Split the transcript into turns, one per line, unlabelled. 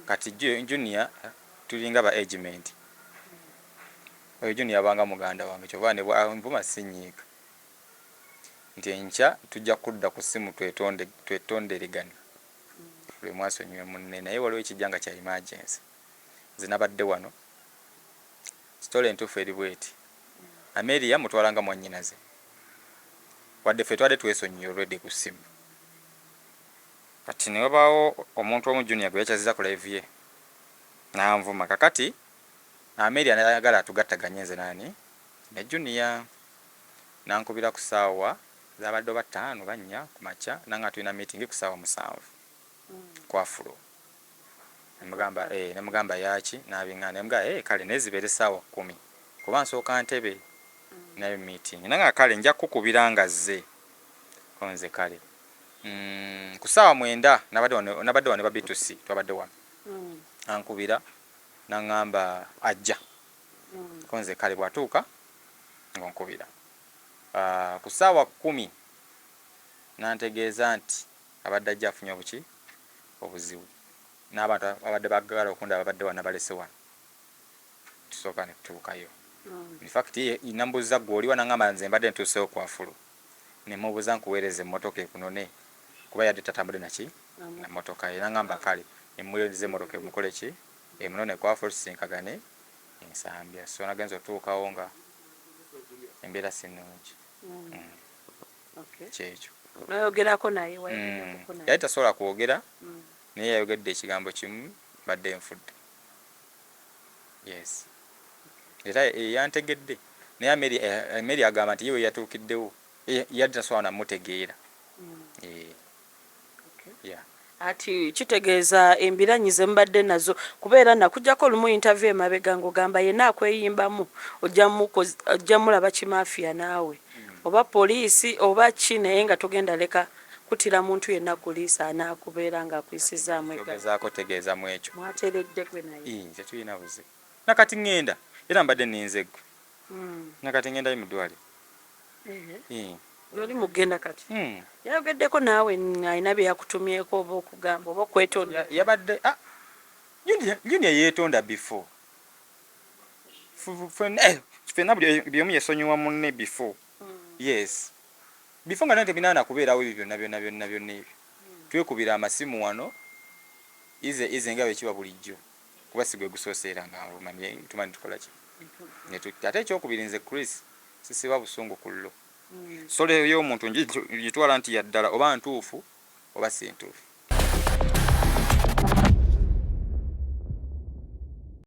Kati Junior tulinga ba agement. Oyo Junior abanga muganda wange, kyova ne bwanvuma sinyiiga. Nti enkya tujja kudda ku ssimu twetonde, twetonderegane. Buli omu asonyiwe munne, naye waliwo ekijja nga kya emergency. Nze nabadde wano, story entuufu eri bweti. Amelia mutwala nga mwannyinaze. Wadde ffe twabadde twesonyiye already ku ssimu. Kati ne wabaawo omuntu omu Junior gwe yakyazizza ku live ye n'anvuma. Kakati Amelia n'ayagala atugattaganye nze n'ani ne Junior. N'ankubira ku ssaawa zaabadde oba 5 oba 4 ku makya n'angamba tulina meeting ku ssaawa 7 ku Afro. Ne mugamba yaaki, n'abiŋŋaana. Ne mugamba, "Kale naye zibeere ssaawa 10 kuba nsooka Ntebe nayo meeting." Nangamba, "Kale nja kukukubira nga zze." Ko nze kale. Ku ssaawa 9 nabadde wano ne ba B2C, twabadde wano. Ankubira n'aŋŋamba ajja. Ko nze kale bw'atuuka ng'onkubira. Ku ssaawa 10 n'antegeeza nti abadde ajja afunye obuki obuzibu, n'abantu abadde baagala okundaba babadde wano nabalese wano. Tusooka ne tutuukayo. In fact nambuuza, "Ggwe oliwa?" N'aŋŋamba, "Nze mbadde ntuuseewo ku Afro." Ne mubuuza, "Nkuweereza emmotoka ekunone?" Kuba yadde tatambudde naki na mmotoka ye. N'aŋŋamba kale, ne mmuweereza emmotoka emukole ki, emunone ku Afro tusisinkagane Ensambya. So nagenze otuukawo nga embeera si nnungi. Kyekyo.
Noyogerako naye? Wayogerako naye?
Yali tasobola kwogera, naye yayogedde ekigambo kimu, "Badde nfudde." Yes, era yantegedde, naye Amelia agamba nti ye we yatuukiddewo yadde tasobola namutegeera. Yeah.
Ati kitegeeza embiranyi ze mubadde nazo, kubeera nakujjako olumu interview emabega ng'ogamba yenna akweyimbamu ojja mulaba kimafiya naawe oba poliisi oba ki, naye nga togenda leka kutira muntu yenna kuliisa anaakubeera ng'akuyisizaamu eggalo.
Ogezaako tegeeza mu ekyo.
Mwateredde gwe naye?
Tetulina buzibu. Nakati ŋŋenda, era mbadde ninze ggwe. Nakati ŋŋendayo mu ddwaliro.
Oli mugenda kati? Yayogeddeko naawe, alina bye yakutumyeko oba okugamba oba okwetonda?
Yabadde, ah, Junior yeetonda before. Ffenna buli omu yesonyiwa munne before. Yes, before nga nate tebinaana kubeerawo ebyo byonna byonna byonna byonna ebyo. Twekubira amasimu wano ize ize nga bwe kiba bulijjo, kuba si gwe gusoose era nga nvuma, naye tumanyi tukola ki. Ate ekyokubiri, nze Chris sisiba busungu ku llo. Story y'omuntu ngitwala nti yaddala oba ntuufu oba si ntuufu.